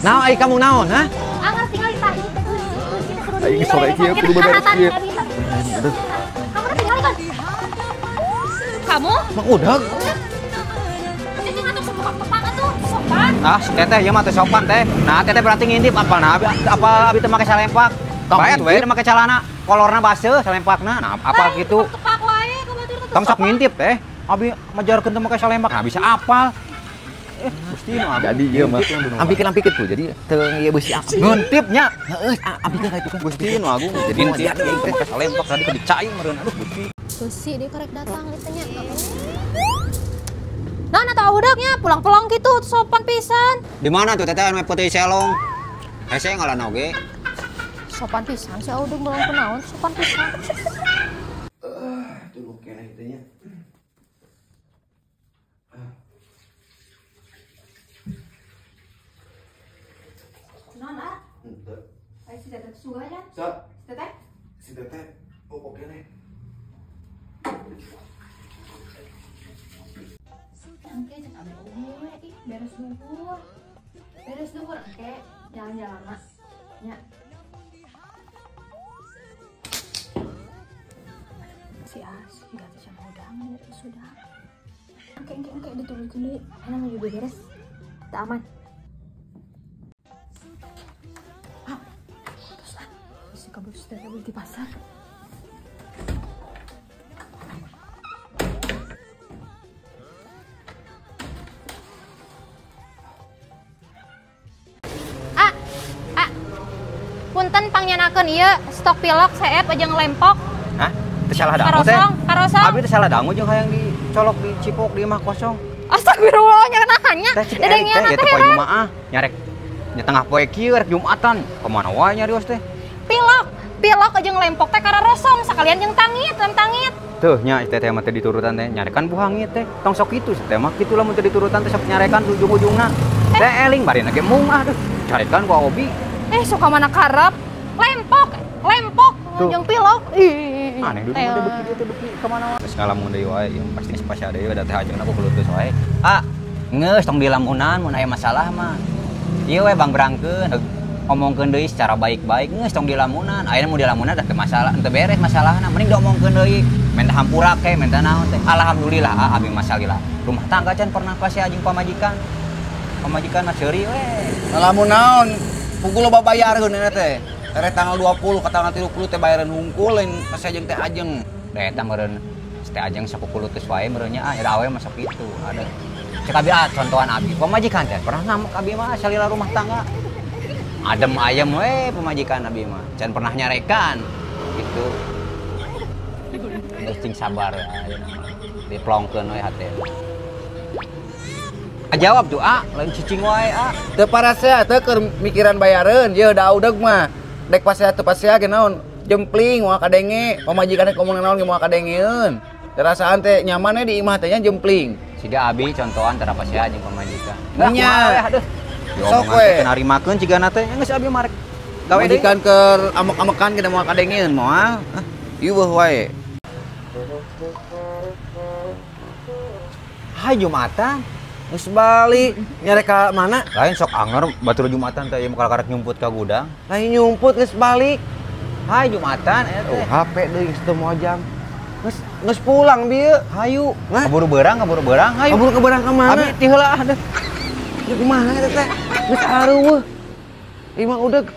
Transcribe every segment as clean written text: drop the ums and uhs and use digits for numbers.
Nah, ai kamu naon, ha? Anggar tinggal tah teh beusi teh kudu Aing sore kieu kudu beberes kieu. Aduh. Kamu teh tinggal kan? Kamu? Mang Udeg. Cicing atuh sok tepak atuh, sopan. Ah, teteh ieu mah teh sopan teh. Nah, teteh berarti ngintip apal nah apa abi teh make salempak. Bae we teh make calana, kolorna baseuh salempakna. Nah, apa gitu. Tepak wae ka batur teh. Tong sok ngintip teh. Abi majarkeun teh make salempak. Nah, bisa apal. Gusti nu abi. Jadi ieu mah ampikeun tuh. Jadi teu ieu beusi ngintip nya. Heeh, ampikeun ka itu kan. Gusti nu agung. Jadi ngintip teh make salempak tadi ke dicai meureun. Aduh, Gusti. Beusi dia karek datang ieu teh nya. Nah, atau udaknya pulang-pulang gitu sopan pisan. Di mana tuh teteh anu putih selong? Hese ngalan oge. Sopan pisan si uduk melang kunaon sopan pisan. Tuluh keneh teh nya. Naon ah? Henteu. Ai si teteh suga nya? Sa. Si teteh? Si teteh oh oke nih. Engke cek abe oge we ih beres duhur. Beres duhur engke jalan-jalan mah. Nya. Si As juga teh sama udang beres sudah. Engke engke engke ditungguin deui. Enak mau juga beres. Teu aman. Ah. Terus ah, si kabur sudah beli di pasar. Punten pangnyenakeun ieu stok pilok seep jeung lempok. Hah? Teu salah dangu teh. Karosong. Abi teu salah dangu jeung hayang dicolok dicipok di imah kosong. Astagfirullah nya nanya. Dedengean teh poe Jumaah nyarek nya tengah poe kieu rek Jumatan. Ka mana wae nyarios teh? Pilok, pilok jeung lempok teh kararosong sakalian jeung tangit, lem tangit. Tuh nya teh mah teh diturutan teh nyarekan buhangit teh. Tong sok kitu teh mah kitu lamun teu diturutan teh sok nyarekan ujung-ujungna. Teh eling barina ge mung aduh. Carekan ku Obi. Suka mana karep? Lempok, lempok, jeung pilok. Ih. Aneh dulu teh beuki dieu teh beuki ka mana wae. Geus ngalamun deui wae, ieu pasti spasial deui da teh ajeng aku kulutus wae. Ah, geus tong dilamunan mun aya masalah mah. Ieu we bang berangkeun, omongkeun deui secara baik-baik geus tong dilamunan. Ayeuna mun dilamunan da teu masalah, teu beres masalahna, mending diomongkeun deui. Minta hampura ke, minta naon teh. Alhamdulillah ah, abi masalila. Rumah tangga can pernah pasti ajeng pamajikan. Pamajikan mah seuri we. Lamun naon? Pukul loba bayareun eta teh. Tere tanggal 20 ka tanggal 30 teh bayareun hungkul lain pas ajeng teh ajeng. Da eta meureun teh ajeng sakukulutus wae meureun nya ah era awe masuk kitu. Ada. Cek abi ah contohan abi pamajikan teh pernah ngamuk abi mah salila rumah tangga. Adem ayem we pamajikan abi mah. Can pernah nyarekan gitu. Geus cing sabar ya ayeuna mah. Diplongkeun we hate. Jawab tuh ah, lain cicing wae ah. Teu parasea teu keur mikiran bayareun, ye da udeg mah. Dek pasea teu pasea ge naon, jempling moal kadenge, pamajikan rek ngomong naon ge moal kadengeun. Rasaan teh nyaman di imah teh nya jempling. Siga abi contohan teu pasea jeung pamajikan. Nya. Aduh. Sok we. Narimakeun cigana teh geus abi mah rek gawe deui. Pamajikan keur amek-amekan ge moal kadengeun moal. Hah, ieuh wae. Hai Jumatan. Geus balik nyarek ka mana? Lain sok anger batur Jumatan teh ieu karek nyumput ka gudang. Lain nyumput geus balik. Hai Jumatan eta teh. Oh, HP deui geus teu moal jam. Geus geus pulang bieu. Hayu. Hah? Kaburu beurang hayu. Kaburu keberang ka mana? Abi ti heula ah deh. Ya kumaha eta teh? Geus areuweuh. Imah udeg.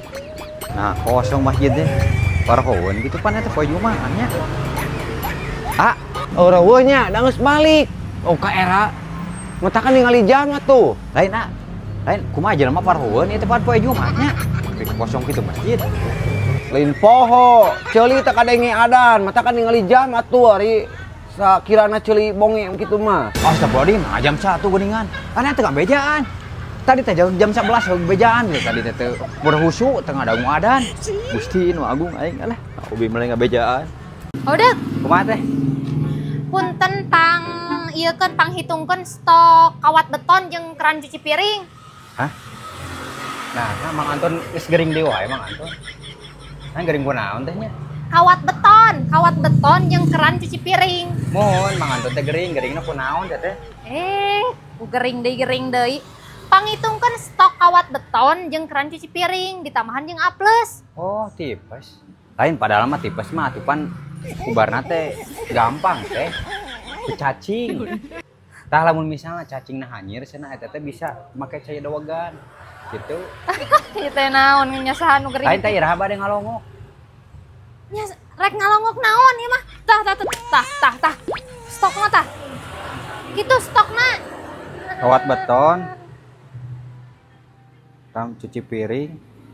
Nah, kosong masjid teh. Parhoeun kitu pan eta poe Jumaah nya. Ah, eueuh nya da geus balik. Oh ka era. Matakan ningali jam atuh. Lain ah. Lain kumaha jelema parhoeun ieu teh pan poe Jumat nya. Kosong kitu masjid. Lain poho, ceuli teh kadenge adan, matakan ningali jam atuh ari sakirana ceuli bonge kitu mah. Astagfirullahaladzim, jam 1 geuningan. Kan eta bejaan. Tadi teh jam 11 bejaan gitu tadi teh berhusu tengah dangu adan. Gusti nu agung aing alah, ubi mulai ngabejaan. Udah. Kumaha teh? Punten pang ieu kan panghitungkeun stok kawat beton jeung keran cuci piring. Hah? Nah, nah Mang Anton geus gering deui wae Mang Anton. Nah gering kunaon teh nya? Kawat beton jeung keran cuci piring. Mohon Mang Anton teh gering, geringna kunaon teh teh? Gering deui. Pangitungkeun stok kawat beton jeung keran cuci piring ditambahan jeung A+. Oh, tipes. Lain padahal mah tipes mah atupan ubarna teh gampang teh. Cacing. Tah lamun misalnya cacingna hanyir cenah eta teh bisa make cai dawegan. Gitu. Ieu teh naon nyasahan nu gering. Lain teh iraha bade ngalongok. Nya rek ngalongok naon ieu mah? Tah tah tah tah tah. Stokna tah. Kitu stokna. Kawat beton. Tam cuci piring.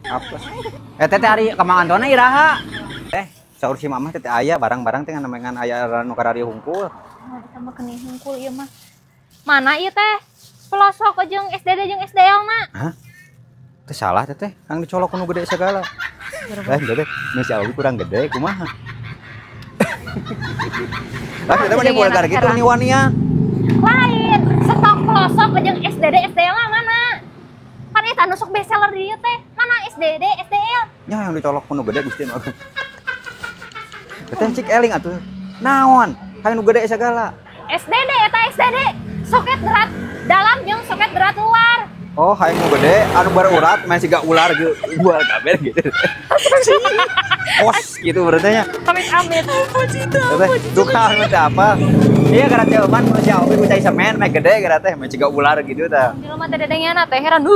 Apes. Teh teh ari ka Mang Antona iraha. Teh saur si mamah teh aya barang-barang teh ngan aya nu kararieu hungkul. Oh, ditambah kenih hungkul ieu mah. Mana ieu teh? Pelosok jeung SDD jeung SDL na. Hah? Teh salah teh teh, kang dicolok nu gede segala. Lain teh, nu si Awi kurang gede kumaha. Lah kita mah vulgar gitu nih wania. Lain, stok pelosok jeung SDD SDL na mana? Kan eta nu sok best seller di dieu teh. Mana SDD SDL? Nya yang dicolok nu gede Gusti nu. Teh cik eling atuh. Naon? Hayang nu gede segala. SDD eta SDD. Soket berat dalam jeung soket berat luar. Oh, hayang nu gede anu berurat main siga ular gitu. Bual kabeh gitu. Kos gitu berarti nya. Amit-amit. Duka anu teh apa? Iya gara teh oman mun si Opi ku cai semen meh gede gara teh main siga ular gitu tah. Jelema teh dedengeana teh heran.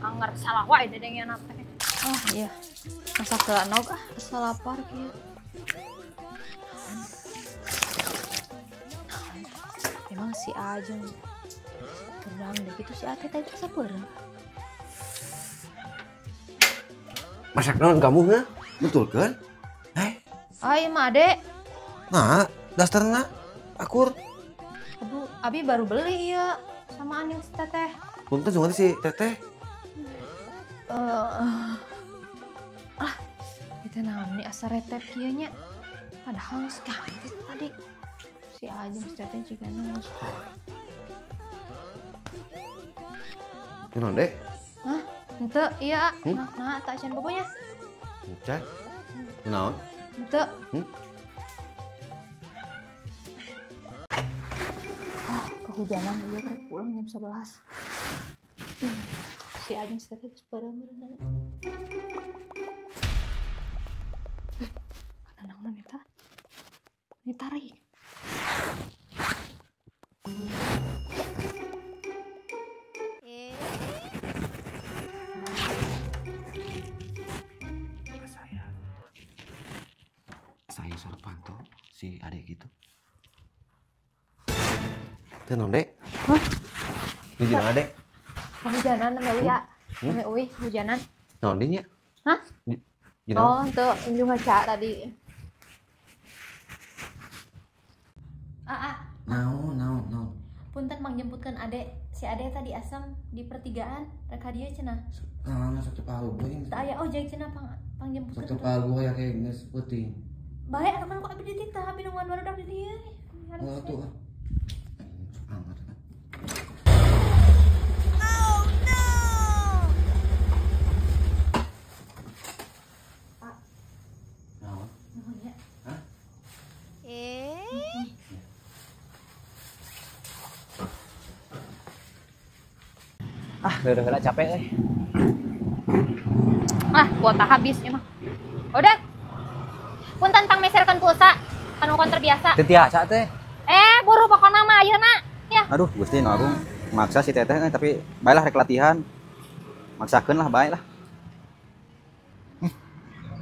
Anger salah wae dedengeana teh. Oh iya. Masak ke nog ah, asa lapar kieu. Emang si Ajeng kurang deh gitu si Ate tadi asa peureum. Masak naon kamu ha? Betul kan? Eh? Ai mah Adek. Nah, dasterna akur. Aduh, Abi baru beli ya sama Aning si Teteh. Punten cuma si Teteh. Ah, itu naon nih asa retep kieu nya. Padahal geus ganti tadi. Si Ajeng si Teteh juga nunggu. Naon, Dek? Hah? Henteu, iya. Nah, tak acan pokoknya. Encan? Naon? Henteu. Oh, kehujanan ieu rek pulang jam 11. Si Ajeng si Teteh geus peureum-peureum. Kana naon eta? Ditarik. Saya Sarpanto si adek gitu. Teh naon, Dek? Hah? Ini naon, Dek? Hujanan namanya Uya. Namanya Uwi, hujanan. Naon deui nya? Hah? Oh, tuh unjung ngaca tadi. Ah. Naon, naon, naon. Punten mangjemputkeun adek. Si adek tadi asem di pertigaan rek ka dieu cenah. Nah, satu palu euy. Teu aya ojek cenah pangjemputkeun. Satu palu aya kayak geus peuting. Bae atuh kan ku abi dititah, abi nungguan barudak di dieu. Oh, tuh. Anget. Oh no. Pak. Naon? Nuhun ya. Hah? Ah, leureun heula capek euy. Ah, kuota habis ieu mah. Udah. Punten tang meserkeun pulsa kanu konter biasa. Teu tiasa teh. Buru pokona mah ayeuna. Ya. Aduh, Gusti nu agung maksa si Teteh tapi bae lah rek latihan. Maksakeun lah bae lah.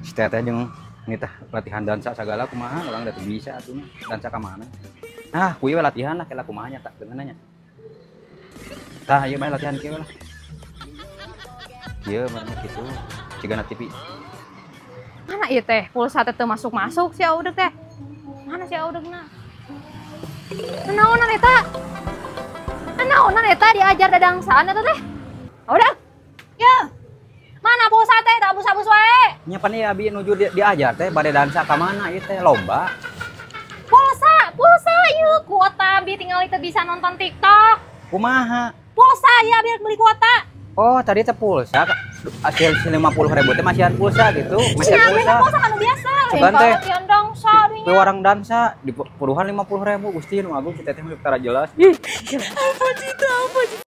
Si Teteh jeung nitah latihan dansa sagala kumaha urang da teu bisa atuh dansa ka mana. Nah, kuy we latihan lah kela kumaha nya tak dengeuna nya. Tah ieu bae latihan kieu lah. Ieu mah kitu cigana TV. Mana ieu teh pulsa teh teu masuk-masuk si Audeg teh. Mana si Audegna? Naonan eta? Naonan eta diajar dadangsaan eta teh? Audeg. Ya. Mana pulsa teh tak abus-abus wae. Nya pan ieu abi nuju diajar teh bade dansa ka mana ieu teh lomba. Pulsa, pulsa ieu kuota abi tinggal teu bisa nonton TikTok. Kumaha? Pulsa ya biar beli kuota. Oh, tadi teh pulsa hasil 50.000 teh masihan pulsa gitu. Masihan pulsa. Pulsa kan biasa. Sugan teh. Latihan dansa Pe warang dansa di puluhan 50.000 Gusti nu agung si teteh mah tara jelas. Ih. Apa cita apa?